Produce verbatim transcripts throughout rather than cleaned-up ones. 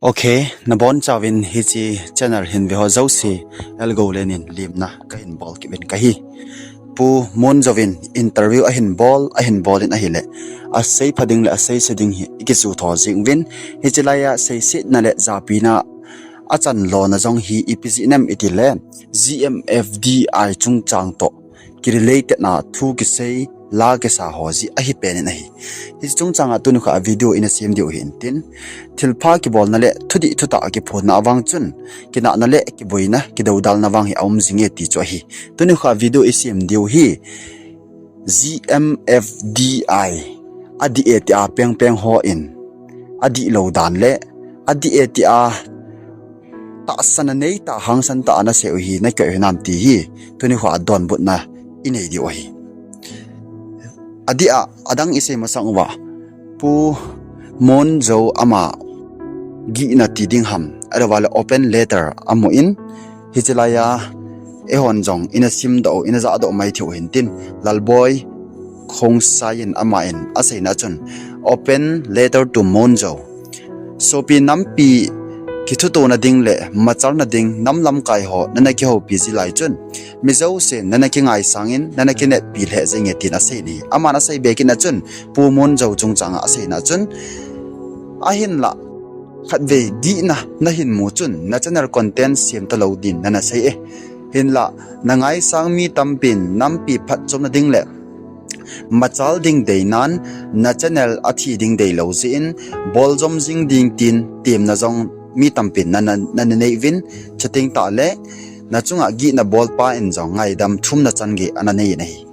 Ok, nabonchauvin hiche channel hin ve ho jouse, L Go Lenin limna kahin bol kit uvin kahi. Pu Moon Jao in interview ahin bol, ahin bol in ahile, asei pha ding le asei se ding hi ikisu tho jing uvin, hiche laiya seisetna le japina achan lona jong hi ipi jeh ham itile, G M F D I chungchang toh ki related na thu kisei, la kisa ho jeh ahi pen in ahi. Hiche chungchang a tuni kho a video ina sem diu hin tin, thilpha kibolna le thudih thutah kiphonna avang chun, kinahna le kiboina, kidoudalna vang hi aum jinge ti chu ahi. Tuni kho a video isem diu hi G M F D I adih e tia pengpeng hon adih lou dan le adih e tia tahsan a nei tah, hangsan tah a nasei u hi na koi u hinam ti hi tuni kho a donbutna inei diu ahi. Adih a, adang isei masang uva, Pu Moon Jao ama gihna ti ding ham, ahilouva le open letter amu in, hiche laiya eihon jong ina simdoh u, ina jahdoh mai thei u hin tin, Lalboi Khongsai in ama in aseina chun, Open Letter to Moon Jao. Sopi nampi kithutona ding le machalna ding nam lamkai ho nana kihoupi ji lai chun, mi jousen nana kingaisang in, nana kineppi lheh jenge tin asei in ahi. Aman asei be kit na chun, Pu Moon Jao chungchang a aseina chun, ahinlah, khatvei gihna nahin mu chun, na channel content sem talou din nana sei e. Hinlah, na ngaisang mi tampin nampi phatchomna ding le machal ding deinan, na channel athi ding deilou jeh in, bol jom jing ding tin temna jong mi tampin nana, nana nei uvin, chuteng tah le, na chunga gihna bolpa in jong ngaidam thumna chan gei ana nei in ahi.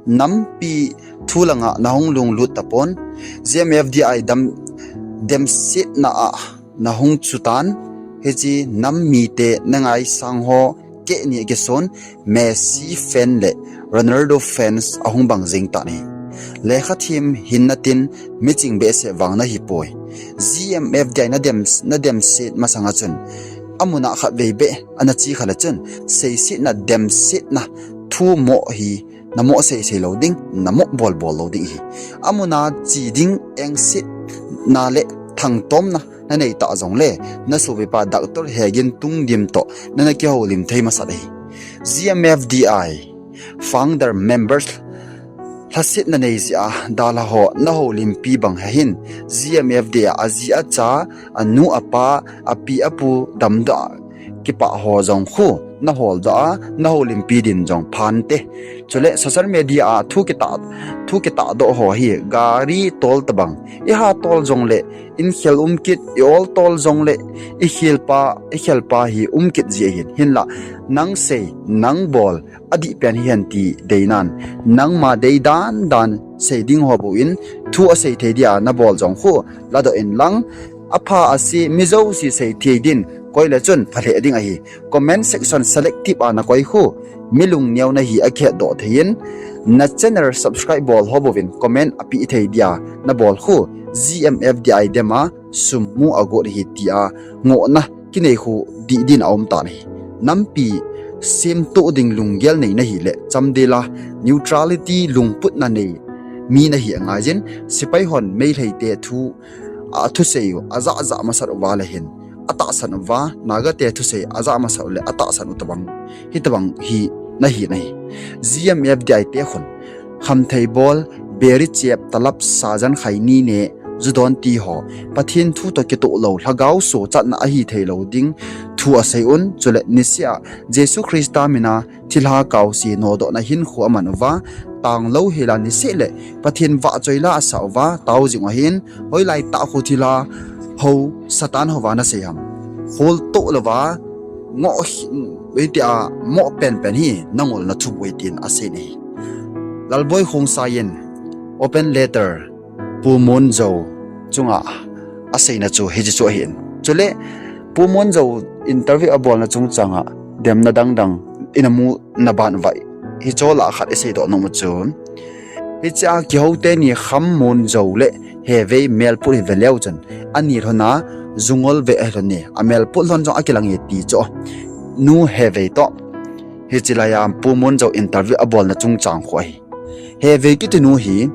Nampi thu langa nahung lunglut tapon, G M F D I dam, demsetna a nahung chutan, hiche nam mite na ngaisang ho kehni akison, Messi fan le Ronaldo fans ahung bang jing tan ahi. Lekha them hinna tin miching behseh vang nahi poi. G M F D I nadem, nademset masanga chun, amun a khatvei beh ana che kha le chun, seisetna demsetna thu mo hi namo seisei lou ding, namo bolbol lou ding ahi. Amun a che ding engsetna le thangtomna nanei tah jongle, nasopipa Doctor Hegin Tungdim toh nana kihoulim thei masat ahi. G M F D I founder members lhasetna nei jeh a dalha ho nahoulimpi bang hi hin, G M F D I a aji acha, anu apa, api apu damdoh a kipah ho jong khu nahol doh a, nahoulimpi din jong phante. Chule social media a thu kitah, thu kitahdoh ho hi gari tol tabang, iha tol jongle, inkhel um kit, i-ol tol jongle, ikhelpa, ikhelpa hi um kit ji ahin. Hinlah, nang sei, nang bol, adih pen hihen ti deinan, nangma dei dandan sei ding ho bou in, thu asei thei dia nabol jong khu ladoh in lang, apha ase mi jouse sei thei din koi le chun phalheh ding ahi. Comment section selective a nakoi khu, mi lungneo nahi akhetdoh thei in, na channel subscribe bol ho bouvin comment apeh thei dia nabol khu, G M F D I dem a sum mu agot ahi tia ngohna kinei khu dih din aum tan ahi. Nampi semtoh ding lunggel nei nahi le chamdel a neutrality lungputna nei mi nahi angaiyin, sepai hon Meiteite thu, athusei u ajahjah masat uva le hin, atahsan uva, Nagate thusei ajah masat u le atahsan u tabang, hitabang hi nahi nahi. G M F D I te khun, khamthei bol, beri chep, talap, sajan, khaini ne, ju don ti ho, Pathen thu toh kitoh lou, lhagao sochatna ahi theilou ding thu asei un, chule niseh a Jesu Christa mina thilha kaose nodohna hinkho aman uva, tanglou hela niseh le Pathen vahchoila asah uva, tao jing u ahin, hoilai tah khu thilha ho Satan hova nasei ham, kholtoh louva, ngoh hi, itia moh penpen hi nangol nathum u ahi tin asei in ahi. Lalboi Khongsai in open letter Pu Moon Jao chunga aseina chu hiche chu ahin. Chule Pu Moon Jao interview abolna chungchanga demna dangdang ina muna ban uva, hiche lah a khat iseidoh nom u chu, hiche a kihou teni Kham Moon Jao le Hevei melput hi veleu chun, ani lhona jungol ve ahilhon e, amelput lhon jong akilang e ti chu, nu Hevei toh hiche laiya Pu Moon Jao interview abolna chungchang khu ahi. Hevei kitinu hi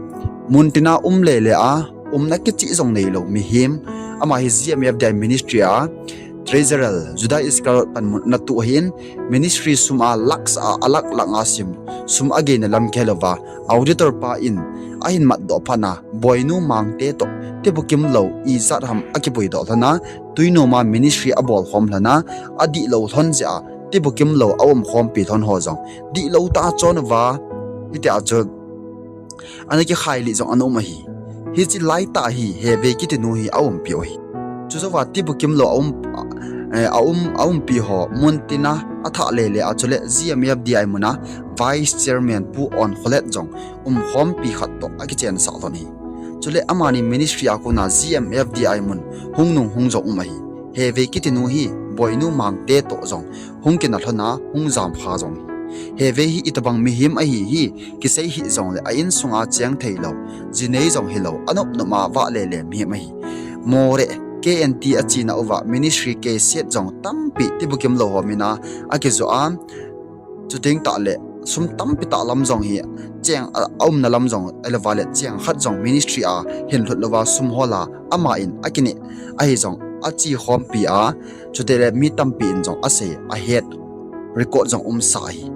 muntina um lele a, umna kicheh jong neilou mihem, ama hi G M F D I ministry a treasurer Judas Iscariot panmun natoh ahin, ministry sum a lakh sah a, a lakh lakh a sim, sum ageina lam kihelouva, auditor pa in ahin matdoh phat a, Boinu Mangte toh Tibukimlou ijat ham akipuidoh lhon a, Tuinom a ministry abolkhom lhon a, adihlou lhon jeh a Tibukimlou aumkhompi lhon ho jong dihlou tah a chon uva, hitia chu ana kikhailih jong ana um ahi. Hiche laitah hi Hevei kitinu hi aumpiu ahi. Chujouva Tibukimlou aum, eh, aum, aumpi ho muntina athah lele a chule G M F D I muna vice chairman Pu Onkholet jong umkhompi khat toh akichensah lhon ahi. Chule amani ministry a kona G M F D I mun hungnung hung jong um ahi. Hevei kitinu hi Boinu Mangte toh jong hung kinah lhon a hung jamkha jong ahi. Hevei hi itobang mihem ahi hi kisei hih jongle a insunga cheng theilou, jinei jong hilou, anop nop a vah lele mihem ahi. Moreh K N T achena uva ministry case jong tampi Tibukimlou ho mina akijoh a, chuteng tahle sum tampi tah lam jong hi cheng a, aumna lam jong ahilouva le cheng khat jong ministry a hinlhut louva sum hola ama in akineh ahi jong achekhompi a, chutehle mi tampi in jong asei ahet record jong umsa ahi.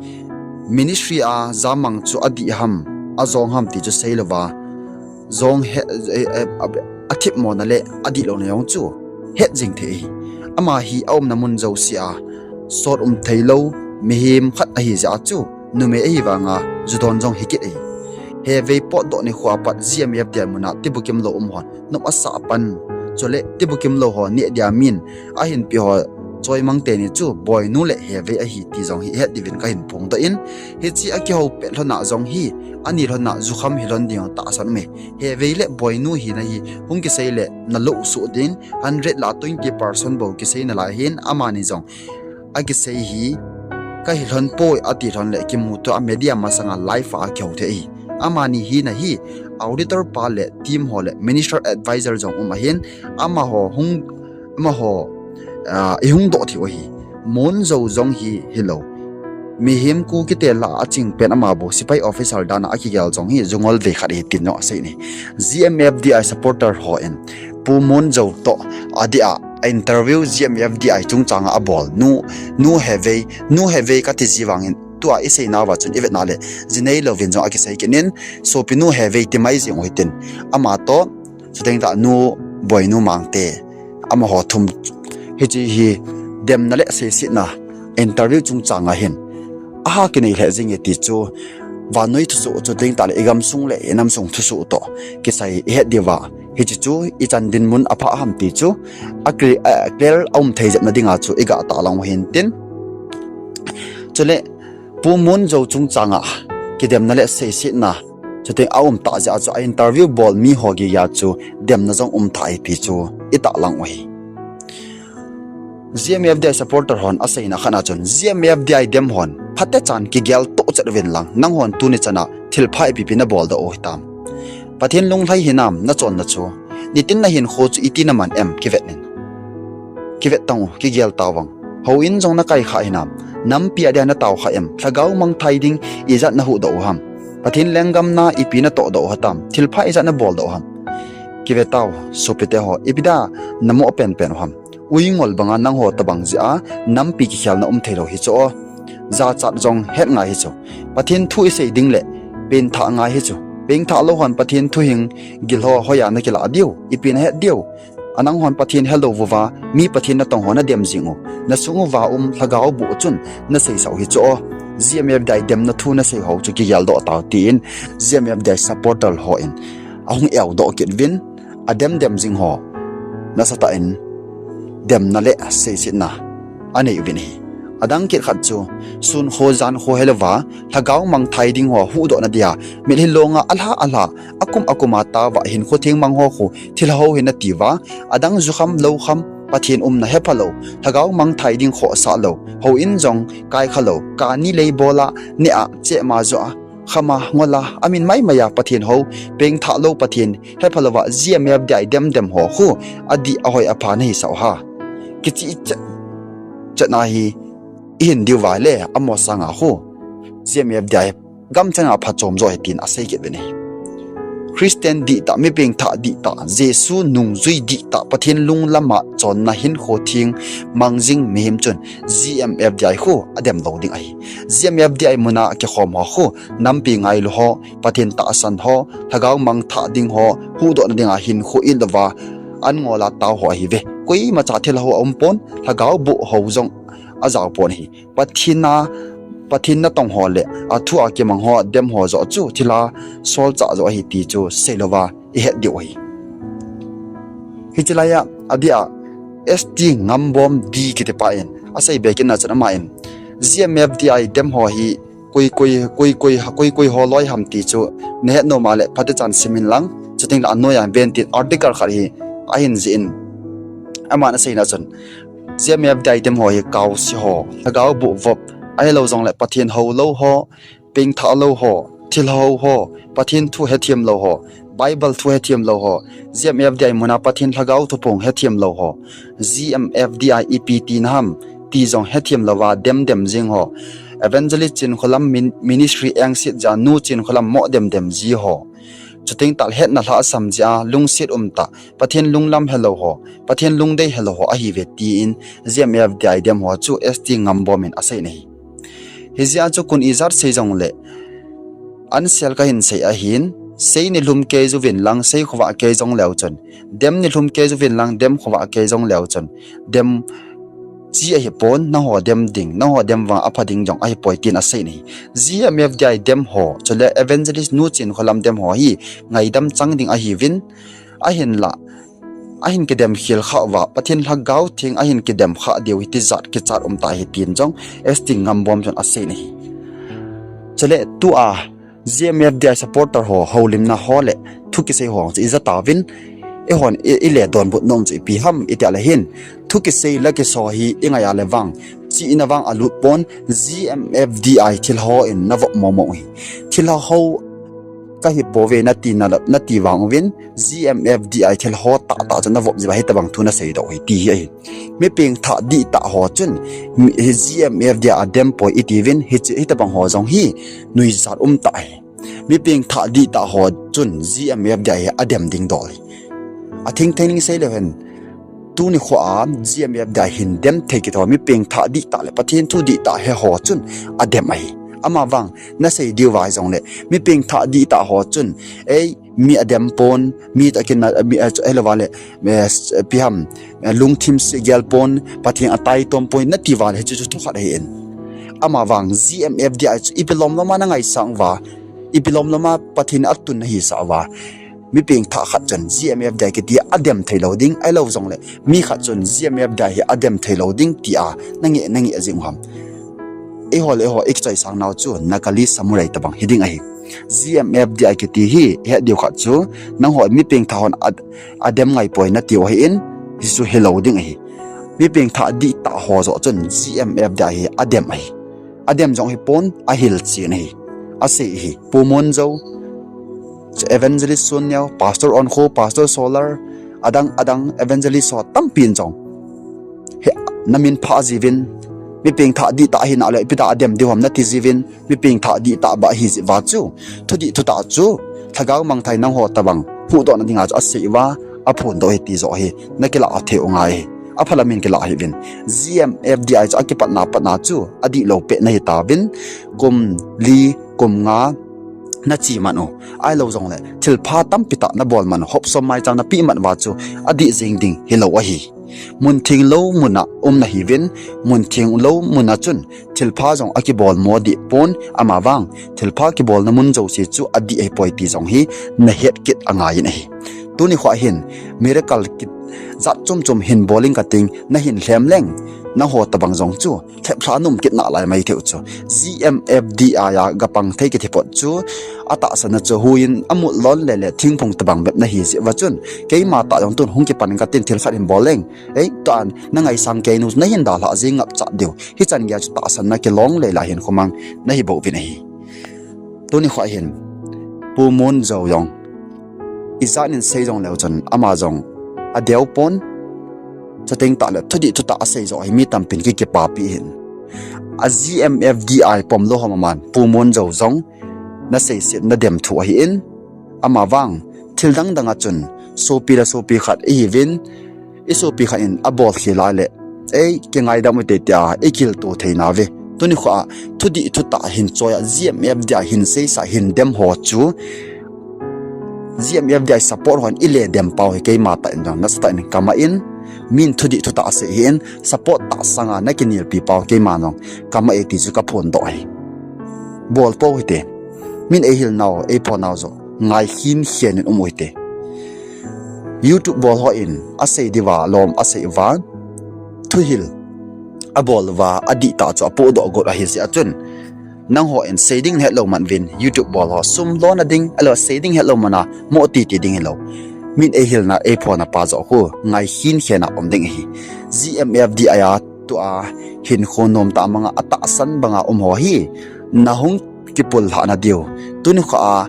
Ministry a jammang chu adih ham, ajong ham ti chu seilouva, jong he, eh, eh, a, athipmona le adihlouna jong chu het jing thei ahi. Ama hi aumna mun jouse a sot um theilou mihem khat ahi jeh a chu numei ahi vanga ju don jong hikit ahi. Hevei potdoh nikho a pat G M F D I muna Tibukimlou um hon nop asah pan, chule Tibukimlou ho neh dia min ahinpeh ho choimang teni chu Boinu le Hevei ahi ti jong hi het diuvin kahin phongdoh in, hiche akihou pet lhon a jong hi ani lhon a jukham hilhon ding jong tahsan ume. Hevei le Boinu hina hi hung kisei le nalou soh ding, hundred lah a twenty percent bou kisei nalai hin, amani jong akisei hi kahi lhon poi ati lhon le kimuto a media masanga live a akihou thei ahi. Amani hina hi auditor pa le team ho le minister advisor jong um ahin, amaho hung, amaho, ah, ihung doh thei u ahi. Monjou jong hi hilou, mihem Kukite lah a aching pen ama bou sepai officer dan a akigel jong hi jungol vei khat ahi tin jong asei in ahi. G M F D I supporter hon Pu Monjou toh adeh a interview G M F D I chungchang a abol nu, nu Hevei, nu Hevei kati ji vangin tua iseinauva chun ivetna le jinei louvin jong akisei kit in, sopinu Hevei ti mai jing u hitin, ama toh chuteng tah nu Boinu Mangte, amaho thum hiche hi demna le seisetna interview chungchang a hin aha kinei lheh jing e ti chu vannoi thusoh chuteng tah le igamsung le inamsung thusoh toh kisai ihet diuva, hiche chu ichan dinmun aphah ham ti chu a clear, a clear aum thei jepna dinga chu igah tahlang u hintin. Chule Pu Monjou chungchang a kidemna le seisetna chuteng aum tah jeh a chu a interview bol miho geiya chu demna jong um thei ahi ti chu itahlang u ahi. G M F D I supporter hon aseina khat a chun, G M F D I dem hon phatechan kigel tohchet uvin lang, nanghon tuni chan a thilpha ipipi nabol doh u hitam? Pathen lunglhai hinam nachonna chu? Nitin nahinkho chu iti naman em, kivet in. Kivet tang u, kigel tauvin lang. Houin jong nakai kha hinam? Nampi a dia natao kha em? Lhagao mangthai ding ijat nahuhdoh u ham? Pathen lenggam na ipi natohdoh u hitam? Thilpha ijat nabol doh u ham? Kive tau, sopite ho, ipi dia namoh penpen u ham? Uingol banga nangho tobang jeh a nampi kikhelna um theilou hi chu o. Jachat jong het ngai hi chu. Pathen thu isei ding le pengthah ngai hi chu. Pengthah lou hon Pathen thu hing gil ho hoiya nakilah diu, ipi nahet diu? Ananghon Pathen helou uva mi Pathen natong ho nadem jing u, nasung uva um lhagao boh chun naseisah u hi chu o. G M F D I demna thu nasei hou chu kigel doh tau, tin G M F D I supporter hon ahung eudoh kit uvin, adem dem jing ho nasatah in demna le seisetna anei uvin ahi. Adang kit khat chu, sun kho jan kho helouva lhagao mangthai ding ho huhdohna dia mitlhi longa alha alha, akum akum a taova hinkho thengmang ho khu thilha hou hi natiuva, adang jukham loukham, Pathen umna hepha lou, lhagao mangthai ding khohsah lou, houin jong kai kha lou, kani lei bol a neh a chema joh a khama ngol a, amin maimai a Pathen hou, pengthah lou, Pathen hepha louva G M F D I dem dem ho khu adih ahoi apha nahisah u ha. Kichih chet chet na hi ihin diu vale, amaho sanga khu G M F D I gamchang a phachom jo ahi tin asei kit uvin ahi. Christian dihtah, mi pengthah dihtah, Jesu nungjui dihtah, Pathen lunglam a chonna hinkho theng mang jing mihem chun G M F D I khu adem lou ding ahi. G M F D I muna kikhom ho khu nampi ngailu ho, Pathen tahsan ho, lhagao mangthah ding ho, huhdohna dinga hinkho it louva an ngol a tao ho ahiuve. Koimacha thilha hou aumpon, lhagao boh hou jong ajaopon ahi. Pathen a, Pathen natong ho le athu a kimang ho dem ho joh chu thilha solchah joh ahi ti chu seilouva ihet diu ahi. Hiche laiya, adeh a, S T Ngambom D kitipa in asei be kitna chun ama in, G M F D I dem ho hi koi koi, koi koi, koi koi ho loi ham ti chu nahet nom a le phatechan sim in lang, chutengle anoiya ven tin article khat hi ahin jih in, aman aseina chun, G M F D I dem ho hi kaose ho, lhagao boh vop, ahilou jongle Pathen hou lou ho, pengthah lou ho, thilha hou ho, Pathen thu hethem lou ho, Bible thu hethem lou ho, G M F D I muna Pathen lhagao thuphong hethem lou ho, G M F D I ipi tina ham ti jong hethem louva dem dem jing ho, Evangelist Chinkholam min-, ministry engset jeh a Nu Chinkholam mo dem dem ji ho, chuteng tahle hetna lhahsam jeh a lungset umtah, Pathen lunglam helou ho, Pathen lungdei helou ho ahiuve tin G M F D I dem ho chu S T Ngambom in asei in ahi. Hijeh a chu kon ijat sei jongle ansel kahin sei ahin, sei nilhum kei jouvin lang sei khovah kei jong leu chun, dem nilhum kei jouvin lang dem khovah kei jong leu chun, dem chi ahipon, nangho dem ding, nangho dem vang apha ding jong ahipoi tin asei in ahi. G M F D I dem ho chule Evangelist Nu Chinkholam dem ho hi ngaidam chang ding ahiuvin, ahinla ahin kidem khel khah uva, Pathen lhagao theng ahin kidem khah diu hi tijat kichat umtah ahi tin jong S T Ngambom chun asei in ahi. Chule tua G M F D I supporter ho houlimna ho le thu kisei ho chu ija tauvin, eihon i, ile donbut nom chu ipi ham itia le hin, thu kisei la kiso hi ingai a le vang, chihna vang alut pon, G M F D I thilha hou in navop momo u hi. Thilha hou kahipouve nati na, nati vang uvin, G M F D I thilha hou tahtah chu navop jeh uva hitobang thu naseidoh u hi ti hi ahi. Mi pengthah dihtah ho chun, mi, G M F D I adem poi itiuvin, hiche, hitobang ho jong hi nuijat umtah ahi. Mi pengthah dihtah ho chun G M F D I hi adem ding dol ahi. Athingthei ning sei leu hen, tuni khoa G M F D I hin dem thei kit ho, mi pengthah dihtah le Pathen thu dihtah he ho chun adem ahi. Amavang nasei diu va jongle, mi pengthah dihtah ho chun, ei, mi adem pon, mi toh kin, mi, eh, chu, eh, louva le, eh, s-, ipi ham, eh, lungthim segel pon, Pathen ataitom pon nati uva le, hichu chu thukhat ahin. Amavang G M F D I chu ipi lomlom a nangaisang uva, ipi lomlom a Pathen atun nahisah uva, mi pengthah khat chun G M F D I kiti adem thei lou ding, ahilou jongle mi khat chun G M F D I hi adem thei lou ding tia nange, nange jing u ham? Eiho le eiho ikichoisang nau chu Nagali samurai tobang hiding ahi. G M F D I kiti hi ihet diu khat chu, nangho mi pengthah hon a, adem ngai poi natiu ahin, hichu hilou ding ahi. Mi pengthah dihtah ho joh chun G M F D I hi adem ahi. Adem jong hipon, ahilchen ahi. Asei ahi. Pu Munjou, Evangelist Sunneo, Pastor Onkho, Pastor Solar, adang adang evangelist ho tampin jong hi, namin phah jiuvin, mi pengthah dihtah hina le ipi dia adem diu ham nati jiuvin, mi pengthah dihtah bah hijeh uva chu, thudih thutah chu, lhagao mangthah in nangho tobang huhdohna dinga chu asei uva, aphondoh ahi ti joh hi nakilah thei u ngai ahi. Aphalam in kilah hih uvin. G M F D I chu akipatna patna chu adihlou pet nahi tauvin, kum li, kum nga nache man u, ahilou jongle thilpha tampi tah nabol man u, hopsom maicham napeh man uva chu adih jeng ding hilou ahi. Mun thenglou muna um nahiuvin, mun thenglou muna chun thilpha jong akibol mo deh pon, amavang thilpha kibolna mun jouse chu adih ahipoi ti jong hi nahet kit angai in ahi. Tuni khoa hin miracle kit jat chom chom hin bol inge kating, nahin lhem leng, nangho tobang jong chu lheplhah nom kit nalai mai thei u chu. G M F D I a gapang thei kiti phot chu, atahsan na chu huiyin amut lon le le thingphung tobang bep nahi jeh uva chun, keima tah jong tun hung kipan inge katin thil khat hin bol leng, ei, tua nangaisang kei nu nahin dalhah jeng ngapcha diu. Hichan geiya chu tahsan na kilong lei lai hin khomang nahi bouvin ahi. Tuni khoa hin Pu Munjou jong, ijat in sei jong leu chun ama jong adeu pon, chuteng tahle thudih thutah asei joh hi mi tampin ki, kipapi hin. A G M F D I pomlou ho maman Pu Munjou jong naseiset nadem thu ahin, amavang thil dang dang a chun, sopi le sopi khat ihiuvin, i sopi khat in abol khel a le, ei, kingaidam u hite tia ikilto thei nauve. Tuni kho a, thudih thutah hin choi a, G M F D I hin seisah hin dem ho chu, G M F D I support hon ile dem pau hi keima tah in jong, nasatah in kamah in, min thudih thutah asei hin, support tah sanga nakinelpi pau keima jong, kamah e ti chu kaphondoh ahi. Bol pou hite. Min eihil nau, eiphon nau joh, ngai khin khen in um u hite. YouTube bol ho in, asei diuva, lom asei uva, thuhil abol uva, adihtah chu apohdoh got ahi jeh a chun, nangho in sei ding hetlou man uvin, YouTube bol ho sum lona ding, ahilou sei ding hetlou man a, mo titi ding hilou. Min eihilna, eiphon na pa joh khu, ngai khin khen a um ding ahi. G M F D I a tua hinkho nomtah manga atahsan banga um ho hi, nahung kipullhah na diu. Tuni kho a,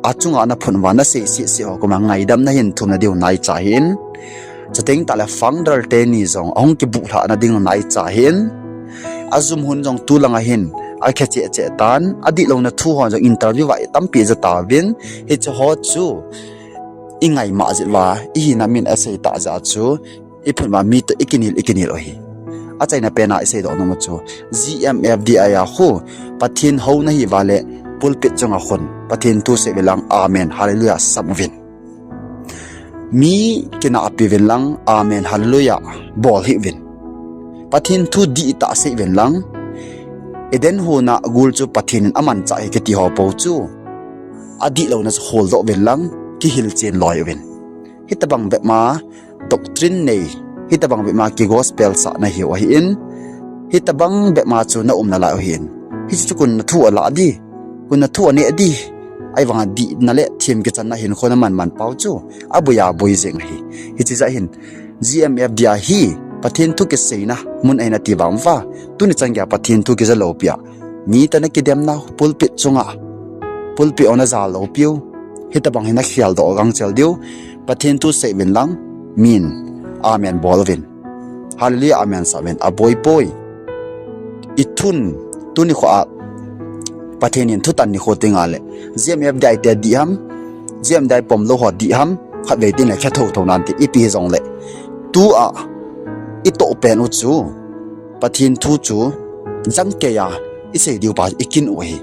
achunga naphun uva nasei sese ho koma ngaidam nahin thum na diu naicha hin. Chuteng tah le founder teni jong ahung kibuhlhah na ding naicha hin. Ajum hun jong tulanga hin akhe cheh cheh tan, adihlouna thu hon jong interview va itampi ja tauvin, hiche ho chu ingaimah jeh uva, ihina min asei tah jeh a chu, iphun uva mi toh ikinel, ikinel u ahi. Achaina pen a iseidoh nom u chu, G M F D I a khu, Pathen hou nahi uva le, pulpit chunga khun, Pathen thu sei uvin lang, Amen, Hallelujah, sam uvin. Mi kinahpi uvin lang, Amen, Hallelujah, bol hih uvin. Pathen thu dihtah sei uvin lang, Eden huna gul chu Pathen in amanchah ahi kiti ho pou chu, adihlouna chu kholdoh uvin lang, kihilchen loi uvin. Hitobang bep ma doctrine nei, hitobang bep ma kigospel sah nahiu ahin, hitobang bep ma chu naum nalai u ahin. Hiche chu koin nathu alah di, koin nathu aneh di, ahivanga dihna le thim kichanna hinkho naman man pau chu, aboi aboi jeng ahi. Hiche jeh hin, G M F D I a hi, Pathen thu kiseina mun ahi nati vang uva, tuni chan geiya Pathen thu kija loupi a, mi toh nakidem nau, pulpit chunga, pulpit a najal loupiu, hitobang hi nakheldoh gangchel diu, Pathen thu sei uvin lang, min, Amen bol uvin. Hallelujah, Amen sa uvin, aboi poi. Ithun, tuni kho a, Pathen in thutan nikho tenga le, G M F D I te dih ham, G M F D I pomlou ho dih ham, khatvei tin le khe thouthou nante, ipi hijongle, tua itoh pen u chu, Pathen thu chu, jangkeiya isei diu pa ikin u ahi.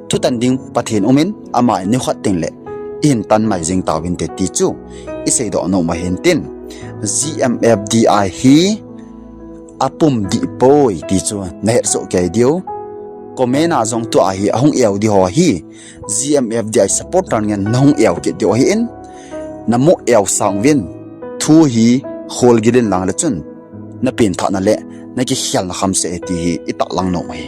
Thutan ding Pathen umin, ama in nikhat tengle ihin tan mai jeng tauvinte ti chu iseidoh nom u ahin tin, G M F D I hi apum dih poi ti chu nahet soh kei diu. Comment a jong tua hi ahung eu di ho hi, G M F D I supporter ngen nahung eu kit diu ahin, namoh eu sang uvin, thu hi kholgil in lang le chun, napengthahna le nakikhelna khamseh e ti hi itahlang nom u ahi.